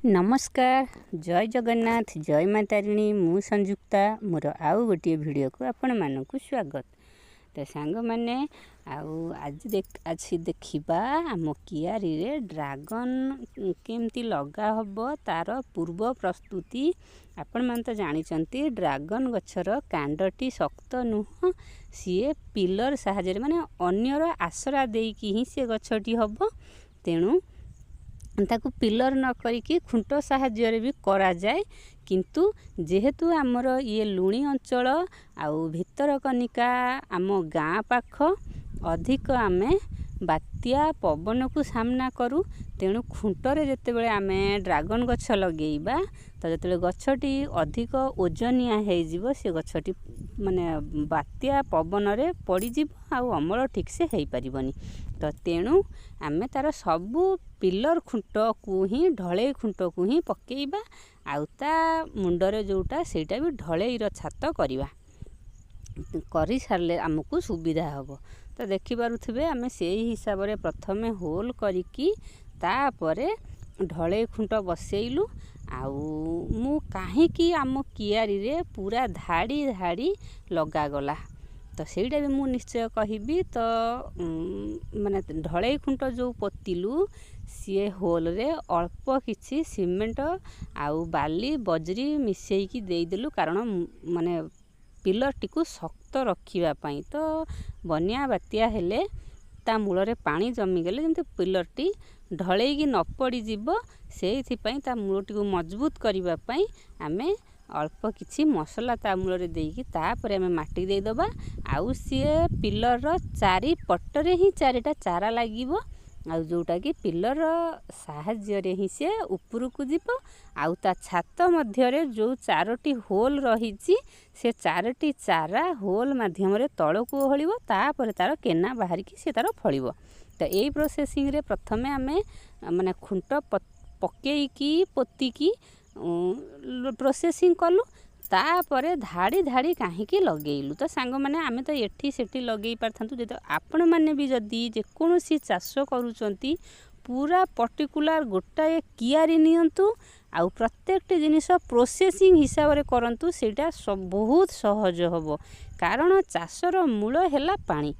ନମସ୍କାର, ଜୟ ଜଗନ୍ନାଥ, ଜୟ ମା ତାରିଣୀ। ମୁଁ ସଂଯୁକ୍ତା, ମୋର ଆଉ ଗୋଟିଏ ଭିଡ଼ିଓକୁ ଆପଣମାନଙ୍କୁ ସ୍ୱାଗତ। ତ ସାଙ୍ଗମାନେ, ଆଉ ଆଜି ଆଜି ଦେଖିବା ଆମ କିଆରୀରେ ଡ୍ରାଗନ୍ କେମିତି ଲଗା ହେବ, ତା'ର ପୂର୍ବ ପ୍ରସ୍ତୁତି। ଆପଣମାନେ ତ ଜାଣିଛନ୍ତି, ଡ୍ରାଗନ୍ ଗଛର କାଣ୍ଡଟି ଶକ୍ତ ନୁହଁ। ସିଏ ପିଲର ସାହାଯ୍ୟରେ, ମାନେ ଅନ୍ୟର ଆସରା ଦେଇକି ହିଁ ସେ ଗଛଟି ହେବ। ତେଣୁ ତାକୁ ପିଲର ନ କରିକି ଖୁଣ୍ଟ ସାହାଯ୍ୟରେ ବି କରାଯାଏ। କିନ୍ତୁ ଯେହେତୁ ଆମର ଇଏ ଲୁଣି ଅଞ୍ଚଳ ଆଉ ଭିତରକନିକା ଆମ ଗାଁ ପାଖ, ଅଧିକ ଆମେ ବାତ୍ୟା ପବନକୁ ସାମ୍ନା କରୁ। ତେଣୁ ଖୁଣ୍ଟରେ ଯେତେବେଳେ ଆମେ ଡ୍ରାଗନ୍ ଗଛ ଲଗେଇବା, ତ ଯେତେବେଳେ ଗଛଟି ଅଧିକ ଓଜନିଆ ହେଇଯିବ, ସେ ଗଛଟି ମାନେ ବାତ୍ୟା ପବନରେ ପଡ଼ିଯିବ ଆଉ ଅମଳ ଠିକ୍ସେ ହେଇପାରିବନି। ତ ତେଣୁ ଆମେ ତା'ର ସବୁ ପିଲର ଖୁଣ୍ଟକୁ ହିଁ, ଢଳେଇ ଖୁଣ୍ଟକୁ ହିଁ ପକେଇବା, ଆଉ ତା ମୁଣ୍ଡରେ ଯେଉଁଟା ସେଇଟା ବି ଢଳେଇର ଛାତ କରିବା। କରିସାରିଲେ ଆମକୁ ସୁବିଧା ହେବ। ତ ଦେଖିପାରୁଥିବେ, ଆମେ ସେଇ ହିସାବରେ ପ୍ରଥମେ ହୋଲ୍ କରିକି ତାପରେ ଢଳେଇ ଖୁଣ୍ଟ ବସେଇଲୁ। ଆଉ ମୁଁ କାହିଁକି ଆମ କିଆରୀରେ ପୁରା ଧାଡ଼ି ଧାଡ଼ି ଲଗାଗଲା, ତ ସେଇଟା ବି ମୁଁ ନିଶ୍ଚୟ କହିବି। ତ ମାନେ ଢଳେଇ ଖୁଣ୍ଟ ଯେଉଁ ପୋତିଲୁ, ସିଏ ହୋଲ୍ରେ ଅଳ୍ପ କିଛି ସିମେଣ୍ଟ ଆଉ ବାଲି ବଜରି ମିଶାଇକି ଦେଇଦେଲୁ, କାରଣ ମାନେ ପିଲରଟିକୁ ଶକ୍ତ ରଖିବା ପାଇଁ। ତ ବନ୍ୟା ବାତ୍ୟା ହେଲେ ତା ମୂଳରେ ପାଣି ଜମିଗଲେ ଯେମିତି ପିଲରଟି ଢଳେଇକି ନ ପଡ଼ିଯିବ, ସେଇଥିପାଇଁ ତା ମୂଳଟିକୁ ମଜବୁତ କରିବା ପାଇଁ ଆମେ ଅଳ୍ପ କିଛି ମସଲା ତା ମୂଳରେ ଦେଇକି ତାପରେ ଆମେ ମାଟି ଦେଇଦେବା। ଆଉ ସିଏ ପିଲରର ଚାରିପଟରେ ହିଁ ଚାରିଟା ଚାରା ଲାଗିବ, ଆଉ ଯେଉଁଟାକି ପିଲର ସାହାଯ୍ୟରେ ହିଁ ସିଏ ଉପରକୁ ଯିବ। ଆଉ ତା ଛାତ ମଧ୍ୟରେ ଯେଉଁ ଚାରୋଟି ହୋଲ୍ ରହିଛି, ସେ ଚାରୋଟି ଚାରା ହୋଲ୍ ମାଧ୍ୟମରେ ତଳକୁ ଓହଳିବ, ତାପରେ ତା'ର କେନା ବାହାରିକି ସେ ତା'ର ଫଳିବ। ତ ଏଇ ପ୍ରୋସେସିଂରେ ପ୍ରଥମେ ଆମେ ମାନେ ଖୁଣ୍ଟ ପକେଇକି ପୋତିକି ପ୍ରୋସେସିଂ କଲୁ, ତାପରେ ଧାଡ଼ି ଧାଡ଼ି କାହିଁକି ଲଗେଇଲୁ। ତ ସାଙ୍ଗମାନେ, ଆମେ ତ ଏଠି ସେଠି ଲଗେଇ ପାରିଥାନ୍ତୁ। ଯଦି ଆପଣମାନେ ବି ଯଦି ଯେକୌଣସି ଚାଷ କରୁଛନ୍ତି, ପୁରା ପର୍ଟିକୁଲାର ଗୋଟାଏ କିଆରି ନିଅନ୍ତୁ ଆଉ ପ୍ରତ୍ୟେକଟି ଜିନିଷ ପ୍ରୋସେସିଂ ହିସାବରେ କରନ୍ତୁ, ସେଇଟା ବହୁତ ସହଜ ହେବ। କାରଣ ଚାଷର ମୂଳ ହେଲା ପାଣି।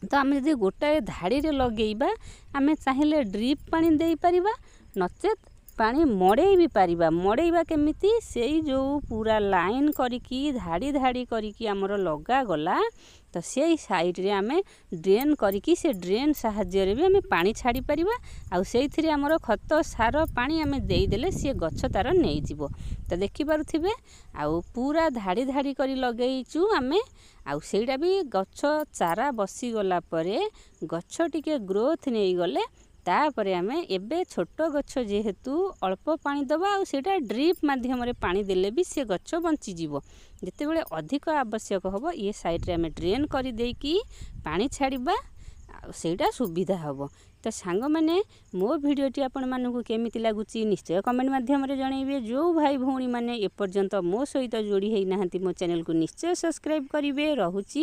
ତ ଆମେ ଯଦି ଗୋଟାଏ ଧାଡ଼ିରେ ଲଗେଇବା, ଆମେ ଚାହିଁଲେ ଡ୍ରିପ୍ ପାଣି ଦେଇପାରିବା, ନଚେତ୍ ପାଣି ମଡ଼େଇ ବି ପାରିବା। ମଡ଼େଇବା କେମିତି? ସେଇ ଯେଉଁ ପୁରା ଲାଇନ୍ କରିକି ଧାଡ଼ି ଧାଡ଼ି କରିକି ଆମର ଲଗାଗଲା, ତ ସେଇ ସାଇଡ଼୍ରେ ଆମେ ଡ୍ରେନ୍ କରିକି ସେ ଡ୍ରେନ୍ ସାହାଯ୍ୟରେ ବି ଆମେ ପାଣି ଛାଡ଼ିପାରିବା। ଆଉ ସେଇଥିରେ ଆମର ଖତ, ସାର, ପାଣି ଆମେ ଦେଇଦେଲେ ସିଏ ଗଛ ତା'ର ନେଇଯିବ। ତ ଦେଖିପାରୁଥିବେ, ଆଉ ପୁରା ଧାଡ଼ି ଧାଡ଼ି କରି ଲଗେଇଛୁ ଆମେ। ଆଉ ସେଇଟା ବି ଗଛ ଚାରା ବସିଗଲା ପରେ, ଗଛ ଟିକେ ଗ୍ରୋଥ୍ ନେଇଗଲେ ତାପରେ ଆମେ, ଏବେ ଛୋଟ ଗଛ ଯେହେତୁ ଅଳ୍ପ ପାଣି ଦେବା, ଆଉ ସେଇଟା ଡ୍ରିପ୍ ମାଧ୍ୟମରେ ପାଣି ଦେଲେ ବି ସେ ଗଛ ବଞ୍ଚିଯିବ। ଯେତେବେଳେ ଅଧିକ ଆବଶ୍ୟକ ହେବ, ଇଏ ସାଇଡ଼୍ରେ ଆମେ ଡ୍ରେନ୍ କରିଦେଇକି ପାଣି ଛାଡ଼ିବା, ଆଉ ସେଇଟା ସୁବିଧା ହେବ। ତ ସାଙ୍ଗମାନେ, ମୋ ଭିଡ଼ିଓଟି ଆପଣମାନଙ୍କୁ କେମିତି ଲାଗୁଛି ନିଶ୍ଚୟ କମେଣ୍ଟ ମାଧ୍ୟମରେ ଜଣାଇବେ। ଯେଉଁ ଭାଇ ଭଉଣୀମାନେ ଏପର୍ଯ୍ୟନ୍ତ ମୋ ସହିତ ଯୋଡ଼ି ହେଇନାହାନ୍ତି, ମୋ ଚ୍ୟାନେଲକୁ ନିଶ୍ଚୟ ସବସ୍କ୍ରାଇବ୍ କରିବେ। ରହୁଛି।